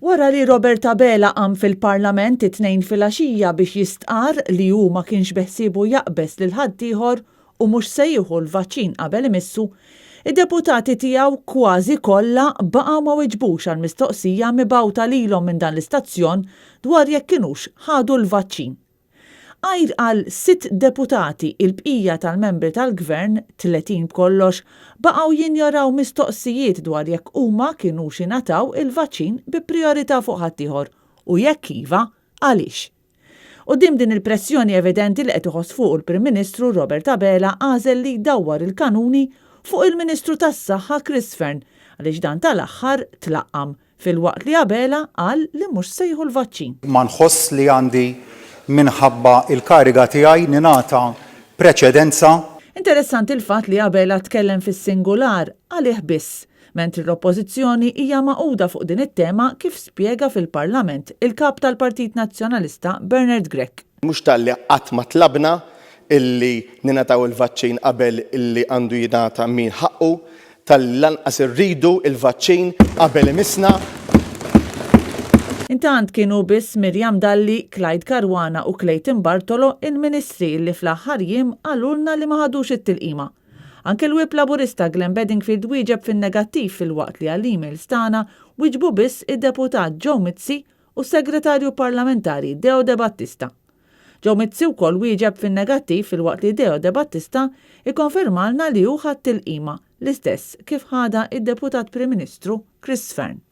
Wara li Robert Abela qam fil-Parlament it-Tnejn filgħaxija biex jistqarr li hu ma kienx beħsiebu jaqbeż lil ħaddieħor u mhux se jieħu l-vaċċin qabel imissu, id-deputati tiegħu kważi kollha baqgħu ma wiġbux għall-mistoqsija mibgħuta lilhom minn dan l-istazzjon dwar jekk kinux ħadu l-vaċċin. Għajr għal sitt deputati, il-bqija tal-membri tal-Gvern, 30 b'kollox, baqgħu jinjoraw mistoqsijiet dwar jekk huma kinux ingħataw il-vaċċin bi prijorità fuq ħaddieħor u jekk iva, għaliex. Quddiem din il-pressjoni evidenti li qed iħoss fuqu l-Prim Ministru Robert Abela għażel li jdawwar il-kanuni fuq il-Ministru tas-Saħħa Chris Fearne għaliex dan tal-aħħar tlaqqam Filwaqt li Abela qal li mhux se jieħu l-vaċċin. Ma nħoss li għandi minħabba l-kariga tiegħi ningħata preċedenza. Interessanti l-fatt li Abela tkellem fis-singular, għalih biss, mentri l-Oppożizzjoni hija magħquda fuq din it-tema kif spjega fil-Parlament il-Kap tal-Partit Nazzjonalista Bernard Grech. Mhux talli qatt ma tlabna illi ningħataw il-vaċċin qabel illi għandu jingħata min ħaqqu, talli lanqas irridu il-vaċċin qabel imissna. Intant kienu biss Miriam Dalli, Clyde Caruana u Clayton Bartolo il-Ministri illi fl-aħħar jiem qalulna li ma ħadux it-tilqima. Anke l-Whip Laburista Glenn Bedingfield wieġeb fin-negattiv filwaqt li għall-emails tagħna wieġbu biss id-Deputat Joe Mizzi u s-Segretarju Parlamentari Deo Debattista. Joe Mizzi wkoll wieġeb fin-negattiv filwaqt li Deo Debattista ikkonfermalna li hu ħa t-tilqima, l-istess kif ħadha id-Deputat Prim Ministru Chris Fearne.